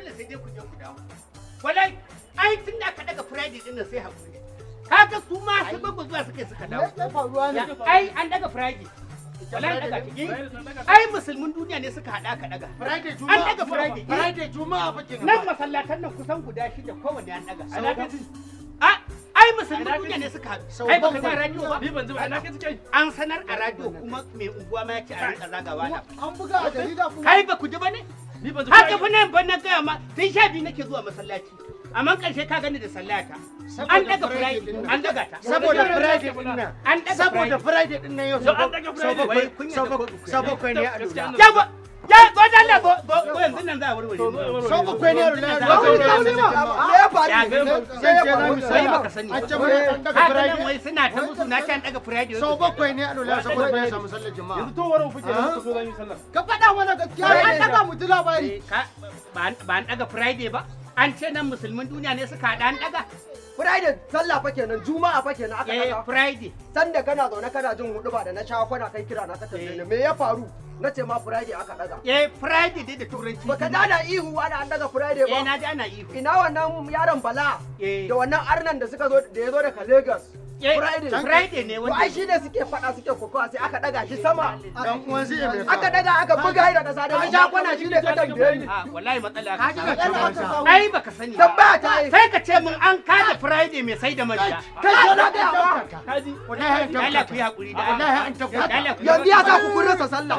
dole sai dai ku je ku dawo. Wallahi ai tun da aka daga Friday din nan sai hakuri. Kaga su ma su babu zuwa suka suka dawo. Me faruwa ne? Ai an daga Friday. Wallahi an daga ta. Ai musulmin duniya ne suka hada ka daga. Friday An Juma'a. daga Friday. Friday Juma'a fa kenan. Nan masallatan nan kusan guda shida kowanne an daga. Ina ka ji? A ai musulmin duniya ne suka haɗu. Sau Kai baka ji bakwai. a radio ba? Ni ban ji ba, ina ka ji kai? An sanar a radio, kuma mai unguwa ma ya ce a rinka zagawa na. An buga a jarida kuma. Kai ba ku ji ba ne? Ni ban ji. Haka fa nan ba na gaya ma, tun 12 nake zuwa masallaci. Amma ƙarshe ka gani da sallata. An daga Friday, an daga ta. Saboda Friday din nan. An daga Saboda Friday. Friday din nan yau Yau an daga sau Friday. bakwai, Wai kun sau yarda ko bakwai, ku sau yarda? bakwai ne a Gaskiya lura. Ya ba ya zo da Allah, zo zo zo, yanzu nan za a warware mu. Sau bakwai ne a lura. Me ya faru? Ya Me Sai ya ce za mu faru? Wai sallah. baka sani An ba. ce mana an daga Haka nan Friday. wai suna ta musu na ce an daga Friday. Sau bakwai ne a lura saboda ya samu sallar Juma'a. Yanzu to warin fuke da muka so za mu yi sallah. Ka faɗa mana gaskiya, an daga mu ji labari. Eh, ba an daga Friday ba? An ce nan musulmin duniya ne suka haɗa an daga? Friday sallah fa kenan, Juma'a fa kenan aka Eh, daga. Friday. Sanda kana zaune kana jin hudu ba da na sha kwana, kai kira na ka tambaye ni me ya faru, na ce ma Friday aka daga. Eh, Friday dai da Turanci. Baka ji ana ihu ana an daga Friday Eh, ba? na ji ana ihu. Ina wannan yaron Bala Eh. da wannan arnan da suka zo da ya zo daga Lagos? Eh, Friday. Friday ne To wanda. ai shi ne suke faɗa suke kokowa, sai aka daga shi sama. Dan uwan sai mai. Aka daga aka buga shi da kasa da na sha kwana, shi ne ka tambaye ni. Ah, wallahi matsala Ka aka ji samu. matsala aka samu. Ai baka sani ba. Tambaya ta yi. Sai ka ce min an kada Friday mai sai da manja. Kai ko na gaya ma. Ka ji? Wallahi an Allah ku tabbata. yi hakuri da Wallahi an tabbata. Allah ku yi Yanzu ya sa ku kun rasa sallah.